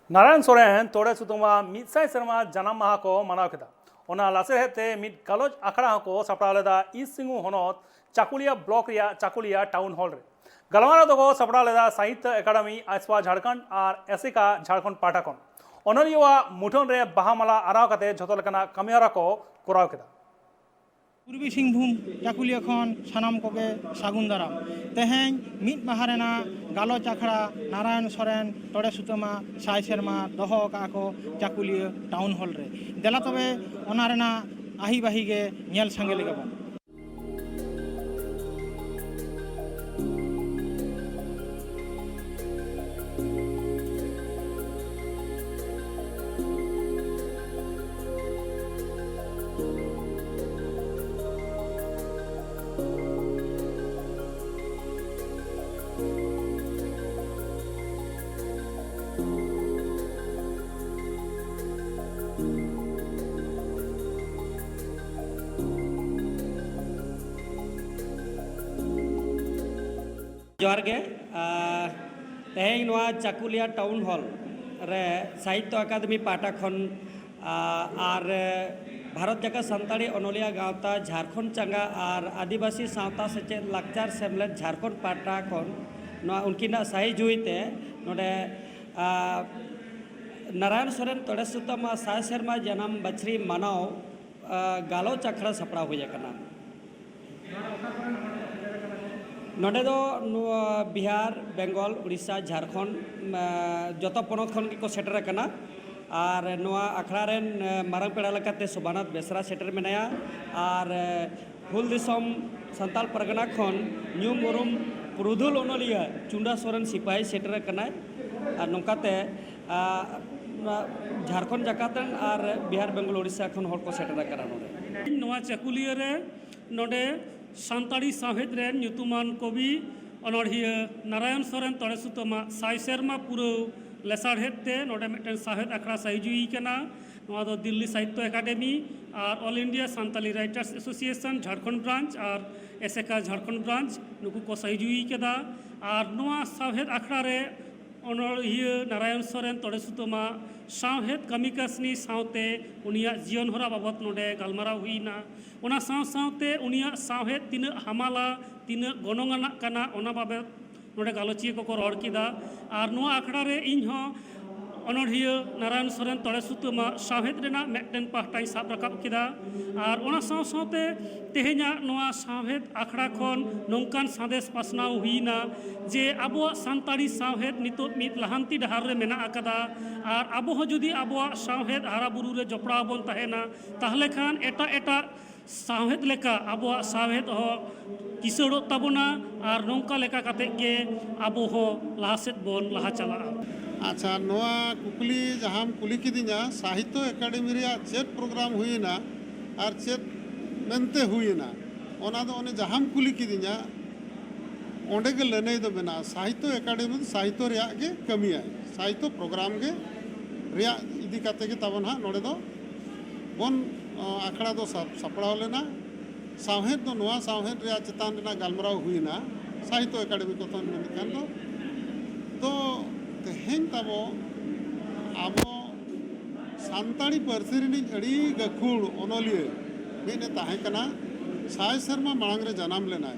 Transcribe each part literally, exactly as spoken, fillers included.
ᱱᱟᱨᱟᱭᱚᱱ ᱥᱚᱨᱮᱱ ᱛᱚᱲᱮ ᱥᱩᱛᱟᱹᱢᱟᱜ ᱢᱤᱫ ᱥᱟᱭ ᱥᱮᱨᱢᱟ ᱡᱟᱱᱟᱢ ᱢᱟᱦᱟ ᱠᱚ ᱢᱟᱱᱟᱣ ᱠᱮᱫᱟ᱾ ᱚᱱᱟ ᱞᱟᱥᱟᱲᱦᱮᱫ ᱛᱮ ᱢᱤᱫ ᱜᱟᱞᱚᱪ ᱟᱠᱷᱲᱟ ᱦᱚᱸᱠᱚ ᱥᱟᱯᱲᱟᱣ ᱞᱮᱫᱟ ᱤᱥᱴ ᱥᱤᱝᱵᱷᱩᱢ ᱦᱚᱱᱚᱛ ᱪᱟᱠᱩᱞᱤᱭᱟ ᱵᱞᱚᱠ ᱨᱮᱭᱟᱜ ᱪᱟᱠᱩᱞᱤᱭᱟ ᱴᱟᱣᱩᱱ ᱦᱚᱞ ᱨᱮ᱾ ᱜᱟᱞᱢᱟᱨᱟᱣ ᱫᱚᱠᱚ ᱥᱟᱯᱲᱟᱣ ᱞᱮᱫᱟ ᱥᱟᱦᱤᱛᱭᱚ ᱮᱠᱟᱰᱮᱢᱤ, ᱟᱭᱥᱯᱟ ᱡᱷᱟᱲᱠᱷᱚᱸᱰ ᱟᱨ ᱮᱥᱮᱠᱟ ᱡᱷᱟᱲᱠᱷᱚᱸᱰ ᱯᱟᱦᱴᱟ ᱠᱷᱚᱱ᱾ ᱚᱱᱚᱞᱤᱭᱟᱹᱣᱟᱜ ᱢᱩᱴᱷᱟᱹᱱ ᱨᱮ ᱵᱟᱦᱟ ᱢᱟᱞᱟ ᱟᱨᱟᱣ ᱠᱟᱛᱮ ᱡᱷᱚᱛᱚ ᱞᱮᱠᱟᱱᱟᱜ ᱠᱟᱹᱢᱤᱦᱚᱨᱟ ᱠᱚ ᱠᱚᱨᱟᱣ ᱠᱮᱫᱟ᱾ ᱯᱩᱨᱵᱤ ᱥᱤᱝᱵᱷᱩᱢ ᱪᱟᱠᱩᱞᱤᱭᱟᱹ ᱠᱷᱚᱱ ᱥᱟᱱᱟᱢ ᱠᱚᱜᱮ ᱥᱟᱹᱜᱩᱱ ᱫᱟᱨᱟᱢ᱾ ᱛᱮᱦᱮᱧ ᱢᱤᱫ ᱢᱟᱦᱟ ᱨᱮᱱᱟᱜ ᱜᱟᱞᱚᱪ ᱟᱠᱷᱲᱟ ᱱᱟᱨᱟᱭᱚᱱ ᱥᱚᱨᱮᱱ ᱛᱚᱲᱮ ᱥᱩᱛᱟᱹᱢᱟᱜ ᱥᱟᱭ ᱥᱮᱨᱢᱟ ᱫᱚᱦᱚ ᱟᱠᱟᱫᱼᱟ ᱠᱚ ᱪᱟᱠᱩᱞᱤᱭᱟᱹ ᱴᱟᱣᱩᱱ ᱦᱚᱞ ᱨᱮ᱾ ᱫᱮᱞᱟ ᱛᱚᱵᱮ ᱚᱱᱟ ᱨᱮᱱᱟᱜ ᱟᱹᱦᱤ ᱵᱟᱹᱦᱤ ᱜᱮ ᱧᱮᱞ ᱥᱟᱸᱜᱮ ᱞᱮᱜᱮ ᱵᱚᱱ᱾ ᱡᱚᱦᱟᱨ ᱜᱮ᱾ ᱟᱨ ᱛᱮᱦᱮᱧ ᱱᱚᱣᱟ ᱪᱟᱠᱩᱞᱤᱭᱟ ᱴᱟᱣᱩᱱ ᱦᱚᱞ ᱨᱮ ᱥᱟᱦᱤᱛᱭᱚ ᱟᱠᱟᱫᱮᱢᱤ ᱯᱟᱦᱴᱟ ᱠᱷᱚᱱ, ᱟᱨ ᱵᱷᱟᱨᱚᱛ ᱡᱟᱠᱟᱛ ᱥᱟᱱᱛᱟᱲᱤ ᱚᱱᱚᱞᱤᱭᱟᱹ ᱜᱟᱶᱛᱟ ᱡᱷᱟᱲᱠᱷᱚᱸᱰ ᱪᱟᱸᱜᱟ ᱟᱨ ᱟᱹᱫᱤᱵᱟᱹᱥᱤ ᱥᱟᱶᱛᱟ ᱥᱮᱪᱮᱫ ᱞᱟᱠᱪᱟᱨ ᱥᱮᱢᱞᱮᱫ ᱡᱷᱟᱨᱠᱷᱚᱸᱰ ᱯᱟᱦᱴᱟ ᱠᱷᱚᱱ ᱱᱚᱣᱟ ᱩᱱᱠᱤᱱᱟᱜ ᱥᱟᱹᱦᱤ ᱡᱩᱦᱤ ᱛᱮ ᱱᱚᱰᱮ, ᱟᱨ ᱱᱟᱨᱟᱭᱚᱱ ᱥᱚᱨᱮᱱ ᱛᱚᱲᱮ ᱥᱩᱛᱟᱹᱢ ᱟᱜ ᱥᱟᱭ ᱥᱮᱨᱢᱟ ᱡᱟᱱᱟᱢ ᱵᱟᱹᱪᱷᱨᱤ ᱢᱟᱱᱟᱣ, ᱟᱨ ᱜᱟᱞᱚᱪ ᱟᱠᱷᱲᱟ ᱥᱟᱯᱲᱟᱣ ᱦᱩᱭ ᱟᱠᱟᱱᱟ᱾ ᱱᱚᱰᱮ ᱫᱚ ᱱᱚᱣᱟ ᱵᱤᱦᱟᱨ, ᱵᱮᱝᱜᱚᱞ, ᱩᱲᱤᱥᱥᱟ, ᱡᱷᱟᱲᱠᱷᱚᱸᱰ, ᱟᱨ ᱡᱚᱛᱚ ᱯᱚᱱᱚᱛ ᱠᱷᱚᱱ ᱜᱮᱠᱚ ᱥᱮᱴᱮᱨ ᱟᱠᱟᱱᱟ᱾ ᱟᱨ ᱱᱚᱣᱟ ᱟᱠᱷᱲᱟ ᱨᱮᱱ, ᱟᱨ ᱢᱟᱨᱟᱝ ᱯᱮᱲᱟ ᱞᱮᱠᱟᱛᱮ ᱥᱳᱵᱷᱟᱱᱟᱛᱷ ᱵᱮᱥᱨᱟ ᱥᱮᱴᱮᱨ ᱢᱮᱱᱟᱭᱟ᱾ ᱟᱨ ᱦᱩᱞ ᱫᱤᱥᱚᱢ ᱥᱟᱱᱛᱟᱲ ᱯᱟᱨᱜᱟᱱᱟ ᱠᱷᱚᱱ ᱧᱩᱢ ᱩᱨᱩᱢ ᱯᱩᱨᱩᱫᱷᱩᱞ ᱚᱱᱚᱞᱤᱭᱟᱹ ᱪᱩᱱᱰᱟ ᱥᱚᱨᱮᱱ ᱥᱤᱯᱟᱹᱦᱤ ᱥᱮᱴᱮᱨ ᱟᱠᱟᱱᱟᱭ᱾ ᱟᱨ ᱱᱚᱝᱠᱟᱛᱮ, ᱟᱨ ᱱᱚᱣᱟ ᱡᱷᱟᱲᱠᱷᱚᱸᱰ ᱡᱟᱠᱟᱛ ᱨᱮᱱ ᱟᱨ ᱵᱤᱦᱟᱨ, ᱵᱮᱝᱜᱚᱞ, ᱳᱰᱤᱥᱟ ᱠᱷᱚᱱ ᱦᱚᱲ ᱠᱚ ᱥᱮᱴᱮᱨ ᱟᱠᱟᱱᱟ ᱱᱚᱰᱮ᱾ ᱱᱚᱣᱟ ᱪᱟᱹᱠᱩᱞᱤᱭᱟᱹ ᱨᱮ ᱱᱚᱰᱮ ᱥᱟᱱᱛᱟᱲᱤ ᱥᱟᱶᱦᱮᱫ ᱨᱮᱱ ᱧᱩᱛᱩᱢᱟᱱ ᱠᱚᱵᱤ ᱚᱱᱚᱬᱦᱤᱭᱟᱹ ᱱᱟᱨᱟᱭᱚᱱ ᱥᱚᱨᱮᱱ ᱛᱚᱲᱮ ᱥᱩᱛᱟᱹᱢᱟᱜ ᱥᱟᱭ ᱥᱮᱨᱢᱟ ᱯᱩᱨᱟᱹᱣ ᱞᱮᱥᱟᱲᱦᱮᱫ ᱛᱮ ᱱᱚᱰᱮ ᱢᱤᱫᱴᱮᱱ ᱥᱟᱶᱦᱮᱫ ᱟᱠᱷᱲᱟ ᱥᱟᱹᱦᱤᱡᱩᱦᱤ ᱠᱟᱱᱟ᱾ ᱱᱚᱣᱟ ᱫᱚ ᱫᱤᱞᱞᱤ ᱥᱟᱦᱤᱛᱭᱚ ᱮᱠᱟᱰᱮᱢᱤ ᱟᱨ All India Santali Writers Association Jharkhand branch ᱟᱨ ᱮᱥᱮᱠᱟ ᱡᱷᱟᱲᱠᱷᱚᱸᱰ ᱵᱨᱟᱧᱪ ᱱᱩᱠᱩ ᱠᱚ ᱥᱟᱹᱦᱤᱡᱩᱦᱤ ᱠᱮᱫᱟ᱾ ᱟᱨ ᱱᱚᱣᱟ ᱥᱟᱶᱦᱮᱫ ᱟᱠᱷᱲᱟ ᱨᱮ ᱚᱱᱚᱬᱦᱤᱭᱟᱹ ᱱᱟᱨᱟᱭᱚᱱ ᱥᱚᱨᱮᱱ ᱛᱚᱲᱮ ᱥᱩᱛᱟᱹᱢᱟᱜ ᱥᱟᱶᱦᱮᱫ ᱠᱟᱹᱢᱤ ᱠᱟᱹᱥᱱᱤ ᱥᱟᱶᱛᱮ ᱩᱱᱤᱭᱟᱜ ᱡᱤᱭᱚᱱ ᱦᱚᱨᱟ ᱵᱟᱵᱚᱛ ᱱᱚᱰᱮ ᱜᱟᱞᱢᱟᱨᱟᱣ ᱦᱩᱭᱱᱟ᱾ ᱚᱱᱟ ᱥᱟᱶ ᱥᱟᱶᱛᱮ ᱩᱱᱤᱭᱟᱜ ᱥᱟᱶᱦᱮᱫ ᱛᱤᱱᱟᱹᱜ ᱦᱟᱢᱟᱞᱟ, ᱛᱤᱱᱟᱹᱜ ᱜᱚᱱᱚᱝ ᱟᱱᱟᱜ ᱠᱟᱱᱟ, ᱚᱱᱟ ᱵᱟᱵᱚᱛ ᱱᱚᱰᱮ ᱜᱟᱞᱚᱪᱤᱭᱟᱹ ᱠᱚᱠᱚ ᱨᱚᱲ ᱠᱮᱫᱟ᱾ ᱟᱨ ᱱᱚᱣᱟ ᱟᱠᱷᱲᱟ ᱨᱮ ᱤᱧ ᱦᱚᱸ ᱚᱱᱚᱬᱦᱤᱭᱟᱹ ᱱᱟᱨᱟᱭᱚᱱ ᱥᱚᱨᱮᱱ ᱛᱚᱲᱮ ᱥᱩᱛᱟᱹᱢᱟᱜ ᱥᱟᱶᱦᱮᱫ ᱨᱮᱱᱟᱜ ᱢᱤᱫᱴᱮᱱ ᱯᱟᱦᱴᱟᱧ ᱥᱟᱵ ᱨᱟᱠᱟᱵ ᱠᱮᱫᱟ᱾ ᱟᱨ ᱚᱱᱟ ᱥᱟᱶ ᱥᱟᱶᱛᱮ ᱛᱮᱦᱮᱧᱟᱜ ᱱᱚᱣᱟ ᱥᱟᱶᱦᱮᱫ ᱟᱠᱷᱲᱟ ᱠᱷᱚᱱ ᱱᱚᱝᱠᱟᱱ ᱥᱟᱸᱫᱮᱥ ᱯᱟᱥᱱᱟᱣ ᱦᱩᱭᱱᱟ ᱡᱮ ᱟᱵᱚᱣᱟᱜ ᱥᱟᱱᱛᱟᱲᱤ ᱥᱟᱶᱦᱮᱫ ᱱᱤᱛᱚᱜ ᱢᱤᱫ ᱞᱟᱦᱟᱱᱛᱤ ᱰᱟᱦᱟᱨ ᱨᱮ ᱢᱮᱱᱟᱜ ᱟᱠᱟᱫᱟ᱾ ᱟᱨ ᱟᱵᱚ ᱦᱚᱸ ᱡᱩᱫᱤ ᱟᱵᱚᱣᱟᱜ ᱥᱟᱶᱦᱮᱫ ᱦᱟᱨᱟ ᱵᱩᱨᱩ ᱨᱮ ᱡᱚᱯᱲᱟᱣ ᱵᱚᱱ ᱛᱟᱦᱮᱱᱟ, ᱛᱟᱦᱞᱮ ᱠᱷᱟᱱ ᱮᱴᱟᱜ ᱮᱴᱟᱜ ᱥᱟᱶᱦᱮᱫ ᱞᱮᱠᱟ ᱟᱵᱚᱣᱟᱜ ᱥᱟᱶᱦᱮᱫ ᱦᱚᱸ ᱠᱤᱥᱟᱹᱲᱚᱜ ᱛᱟᱵᱚᱱᱟ᱾ ᱟᱨ ᱱᱚᱝᱠᱟ ᱞᱮᱠᱟ ᱠᱟᱛᱮ ᱜᱮ ᱟᱵᱚ ᱦᱚᱸ ᱞᱟᱦᱟ ᱥᱮᱫ ᱵᱚᱱ ᱞᱟᱦᱟ ᱪᱟᱞᱟᱜᱼᱟ᱾ ᱟᱪᱪᱷᱟ, ᱱᱚᱣᱟ ᱠᱩᱠᱞᱤ ᱡᱟᱦᱟᱸᱢ ᱠᱩᱞᱤ ᱠᱤᱫᱤᱧᱟ, ᱥᱟᱦᱤᱛᱛᱚ ᱮᱠᱟᱰᱮᱢᱤ ᱨᱮᱭᱟᱜ ᱪᱮᱫ ᱯᱨᱳᱜᱨᱟᱢ ᱦᱩᱭᱮᱱᱟ ᱟᱨ ᱪᱮᱫ ᱢᱮᱱᱛᱮ ᱦᱩᱭᱮᱱᱟ, ᱚᱱᱟ ᱫᱚ ᱚᱱᱮ ᱡᱟᱦᱟᱸᱢ ᱠᱩᱞᱤ ᱠᱤᱫᱤᱧᱟ, ᱚᱸᱰᱮ ᱜᱮ ᱞᱟᱹᱱᱟᱹᱭ ᱫᱚ ᱢᱮᱱᱟᱜᱼᱟ᱾ ᱥᱟᱦᱤᱛᱛᱚ ᱮᱠᱟᱰᱮᱢᱤ ᱫᱚ ᱥᱟᱦᱤᱛᱛᱚ ᱨᱮᱭᱟᱜ ᱜᱮ ᱠᱟᱹᱢᱤᱭᱟᱭ, ᱥᱟᱦᱤᱛᱛᱚ ᱯᱨᱳᱜᱨᱟᱢ ᱜᱮ ᱨᱮᱭᱟᱜ ᱤᱫᱤ ᱠᱟᱛᱮ ᱜᱮ ᱛᱟᱵᱚᱱ ᱦᱟᱸᱜ ᱱᱚᱰᱮ ᱫᱚ ᱵᱚᱱ, ᱚ, ᱟᱠᱷᱲᱟ ᱫᱚ ᱥᱟᱯ-, ᱥᱟᱯᱲᱟᱣ ᱞᱮᱱᱟ᱾ ᱥᱟᱶᱦᱮᱫ ᱫᱚ ᱱᱚᱣᱟ ᱥᱟᱶᱦᱮᱫ ᱨᱮᱭᱟᱜ ᱪᱮᱛᱟᱱ ᱨᱮᱱᱟᱜ ᱜᱟᱞᱢᱟᱨᱟᱣ ᱦᱩᱭᱮᱱᱟ, ᱥᱟᱦᱤᱛᱛᱚ ᱮᱠᱟᱰᱮᱢᱤ ᱠᱚ ᱠᱷᱚᱱ ᱢᱮᱱᱮᱫ ᱠᱷᱟᱱ ᱫᱚ᱾ ᱛᱚ ᱛᱮᱦᱮᱧ ᱛᱟᱵᱚ ᱟᱵᱚ ᱥᱟᱱᱛᱟᱲᱤ ᱯᱟᱹᱨᱥᱤ ᱨᱤᱱᱤᱡ ᱟᱹᱰᱤ ᱜᱟᱹᱠᱷᱩᱲ ᱚᱱᱚᱞᱤᱭᱟᱹ ᱢᱤᱫ ᱮ ᱛᱟᱦᱮᱸ ᱠᱟᱱᱟ, ᱥᱟᱭ ᱥᱮᱨᱢᱟ ᱢᱟᱲᱟᱝ ᱨᱮ ᱡᱟᱱᱟᱢ ᱞᱮᱱᱟᱭ᱾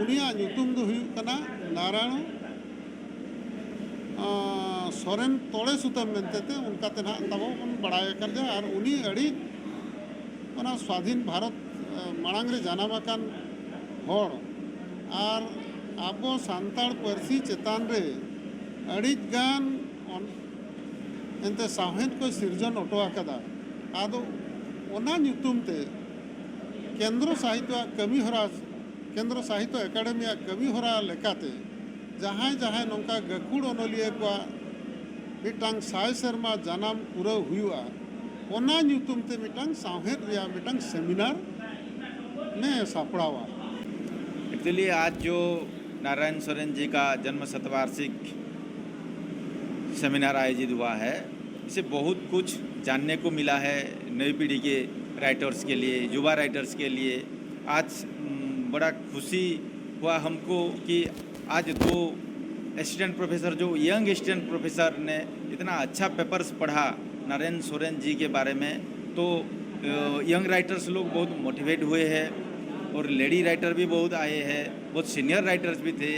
ᱩᱱᱤᱭᱟᱜ ᱧᱩᱛᱩᱢ ᱫᱚ ᱦᱩᱭᱩᱜ ᱠᱟᱱᱟ ᱱᱟᱨᱟᱭᱚᱬ, ᱟᱸ, ᱥᱚᱨᱮᱱ ᱛᱚᱲᱮ ᱥᱩᱛᱟᱹᱢ ᱢᱮᱱᱛᱮ ᱛᱮ ᱚᱱᱠᱟ ᱛᱮ ᱱᱟᱦᱟᱜ ᱛᱟᱵᱚ ᱵᱚᱱ ᱵᱟᱲᱟᱭ ᱟᱠᱟᱫᱮᱭᱟ᱾ ᱟᱨ ᱩᱱᱤ ᱟᱹᱰᱤ ᱚᱱᱟ ᱥᱣᱟᱫᱷᱤᱱ ᱵᱷᱟᱨᱚᱛ, ᱟᱸ, ᱢᱟᱲᱟᱝ ᱨᱮ ᱡᱟᱱᱟᱢ ᱟᱠᱟᱱ ᱦᱚᱲ, ᱟᱨ ᱟᱵᱚ ᱥᱟᱱᱛᱟᱲ ᱯᱟᱹᱨᱥᱤ ᱪᱮᱛᱟᱱ ᱨᱮ ᱟᱹᱰᱤ ᱜᱟᱱ ᱚᱱ-, ᱮᱱᱛᱮ ᱥᱟᱶᱦᱮᱫ ᱠᱚᱭ ᱥᱤᱨᱡᱚᱱ ᱚᱴᱚ ᱟᱠᱟᱫᱟ᱾ ᱟᱫᱚ ᱚᱱᱟ ᱧᱩᱛᱩᱢ ᱛᱮ ᱠᱮᱱᱫᱨᱚ ᱥᱟᱦᱤᱛᱛᱚ ᱟᱜ ᱠᱟᱹᱢᱤ ᱦᱚᱨᱟ, ᱠᱮᱱᱫᱨᱚ ᱥᱟᱦᱤᱛᱛᱚ ᱮᱠᱟᱰᱮᱢᱤᱭᱟᱜ ᱠᱟᱹᱢᱤ ᱦᱚᱨᱟ ᱞᱮᱠᱟᱛᱮ ᱡᱟᱦᱟᱸᱭ ᱡᱟᱦᱟᱸᱭ ᱱᱚᱝᱠᱟ ᱜᱟᱹᱠᱷᱩᱲ ᱚᱱᱚᱞᱤᱭᱟᱹ ᱠᱚᱣᱟᱜ ᱢᱤᱫᱴᱟᱝ ᱥᱟᱭ ᱥᱮᱨᱢᱟ ᱡᱟᱱᱟᱢ ᱯᱩᱨᱟᱹᱣ ᱦᱩᱭᱩᱜᱼᱟ, ᱚᱱᱟ ᱧᱩᱛᱩᱢ ᱛᱮ ᱢᱤᱫᱴᱟᱝ ᱥᱟᱶᱦᱮᱫ ᱨᱮᱭᱟᱜ ᱢᱤᱫᱴᱟᱝ ᱥᱮᱢᱤᱱᱟᱨ ᱮ ᱥᱟᱯᱲᱟᱣᱟ᱾ एक्चुअली आज जो नारायण सोरेन जी का जन्म शतवार्षिक सेमिनार आयोजित हुआ है, इससे बहुत कुछ जानने को मिला है नई पीढ़ी के राइटर्स के लिए, युवा राइटर्स के लिए। आज, उम, बड़ा खुशी हुआ हमको कि आज दो असिस्टेंट प्रोफेसर, जो यंग असिस्टेंट प्रोफेसर ने इतना अच्छा पेपर्स पढ़ा नारायण सोरेन जी के बारे में, तो यंग राइटर्स लोग बहुत मोटिवेट हुए हैं और लेडी राइटर भी बहुत आए हैं, बहुत सीनियर राइटर्स भी थे।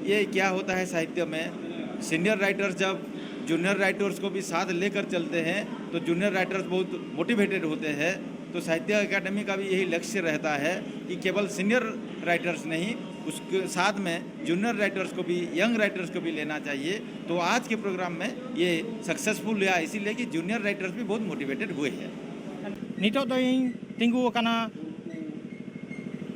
ये क्या होता है साहित्य में, सीनियर राइटर्स जब जूनियर राइटर्स को भी साथ लेकर चलते हैं तो जूनियर राइटर्स बहुत मोटिवेटेड होते हैं। तो साहित्य अकेडमी का भी यही लक्ष्य रहता है कि केवल सीनियर राइटर्स नहीं, उसके साथ में जूनियर राइटर्स को भी, यंग राइटर्स को भी लेना चाहिए। तो आज के प्रोग्राम में ये सक्सेसफुल हुआ, इसीलिए कि जूनियर राइटर्स भी बहुत मोटिवेटेड हुए हैं। ᱱᱤᱛᱚᱜ ᱫᱚ ᱤᱧ ᱛᱤᱸᱜᱩ ᱟᱠᱟᱱᱟ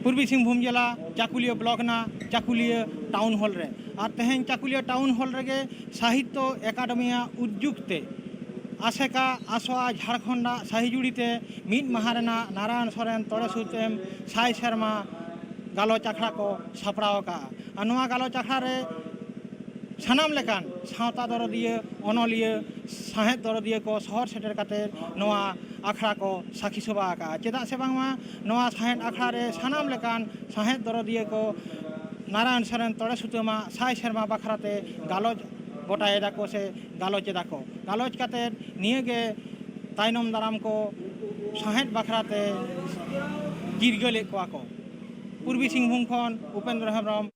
ᱯᱩᱨᱵᱤ ᱥᱤᱝᱵᱷᱩᱢ ᱡᱮᱞᱟ ᱪᱟᱠᱩᱞᱤᱭᱟᱹ ᱵᱞᱚᱠ ᱨᱮᱱᱟᱜ ᱪᱟᱠᱩᱞᱤᱭᱟᱹ ᱴᱟᱣᱩᱱ ᱦᱚᱞ ᱨᱮ᱾ ᱟᱨ ᱛᱮᱦᱮᱧ ᱪᱟᱠᱩᱞᱤᱭᱟᱹ ᱴᱟᱣᱩᱱ ᱦᱚᱞ ᱨᱮᱜᱮ ᱥᱟᱦᱤᱛᱛᱚ ᱮᱠᱟᱰᱮᱢᱤᱭᱟᱜ ᱩᱫᱽᱡᱩᱜᱽ ᱛᱮ ᱟᱥᱮᱠᱟ ᱟᱥᱚᱜᱼᱟ ᱡᱷᱟᱲᱠᱷᱚᱸᱰᱟᱜ ᱥᱟᱹᱦᱤᱡᱩᱲᱤ ᱛᱮ ᱢᱤᱫ ᱢᱟᱦᱟ ᱨᱮᱱᱟᱜ ᱱᱟᱨᱟᱭᱚᱱ ᱥᱚᱨᱮᱱ ᱛᱚᱲᱮ ᱥᱩᱛᱟᱹᱢ ᱥᱟᱭ ᱥᱮᱨᱢᱟ ᱜᱟᱞᱚᱪ ᱟᱠᱷᱲᱟ ᱠᱚ ᱥᱟᱯᱲᱟᱣ ᱟᱠᱟᱫᱼᱟ᱾ ᱟᱨ ᱱᱚᱣᱟ ᱜᱟᱞᱚᱪ ᱟᱠᱷᱲᱟ ᱨᱮ ᱥᱟᱱᱟᱢ ᱞᱮᱠᱟᱱ ᱥᱟᱶᱛᱟ ᱫᱚᱨᱚᱫᱤᱭᱟᱹ, ᱚᱱᱚᱞᱤᱭᱟᱹ, ᱥᱟᱶᱦᱮᱫ ᱫᱚᱨᱚᱫᱤᱭᱟᱹ ᱠᱚ ᱥᱚᱦᱚᱨ ᱥᱮᱴᱮᱨ ᱠᱟᱛᱮ ᱱᱚᱣᱟ ᱟᱠᱷᱲᱟ ᱠᱚ ᱥᱟᱹᱠᱷᱤ ᱥᱚᱵᱷᱟ ᱟᱠᱟᱫᱼᱟ᱾ ᱪᱮᱫᱟᱜ ᱥᱮ ᱵᱟᱝᱢᱟ ᱱᱚᱣᱟ ᱥᱟᱶᱦᱮᱫ ᱟᱠᱷᱲᱟ ᱨᱮ ᱥᱟᱱᱟᱢ ᱞᱮᱠᱟᱱ ᱥᱟᱶᱦᱮᱫ ᱫᱚᱨᱚᱫᱤᱭᱟᱹ ᱠᱚ ᱱᱟᱨᱟᱭᱚᱱ ᱥᱚᱨᱮᱱ ᱛᱚᱲᱮ ᱥᱩᱛᱟᱹᱢᱟᱜ ᱥᱟᱭ ᱥᱮᱨᱢᱟ ᱵᱟᱠᱷᱨᱟ ᱛᱮ ᱜᱟᱞᱚᱪ ᱜᱚᱴᱟᱭᱮᱫᱟ ᱠᱚ ᱥᱮ ᱜᱟᱞᱚᱪ ᱮᱫᱟ ᱠᱚ᱾ ᱜᱟᱞᱚᱪ ᱠᱟᱛᱮ ᱱᱤᱭᱟᱹ ᱜᱮ ᱛᱟᱭᱱᱚᱢ ᱫᱟᱨᱟᱢ ᱠᱚ ᱥᱟᱶᱦᱮᱫ ᱵᱟᱠᱷᱨᱟ ᱛᱮ ᱪᱤᱨᱜᱟᱹᱞᱮᱫ ᱠᱚᱣᱟ ᱠᱚ᱾ ᱯᱩᱨᱵᱤ ᱥᱤᱝᱵᱷᱩᱢ ᱠᱷᱚᱱ ᱩᱯᱮᱱᱫᱨᱚ ᱦᱮᱢᱵᱨᱚᱢ᱾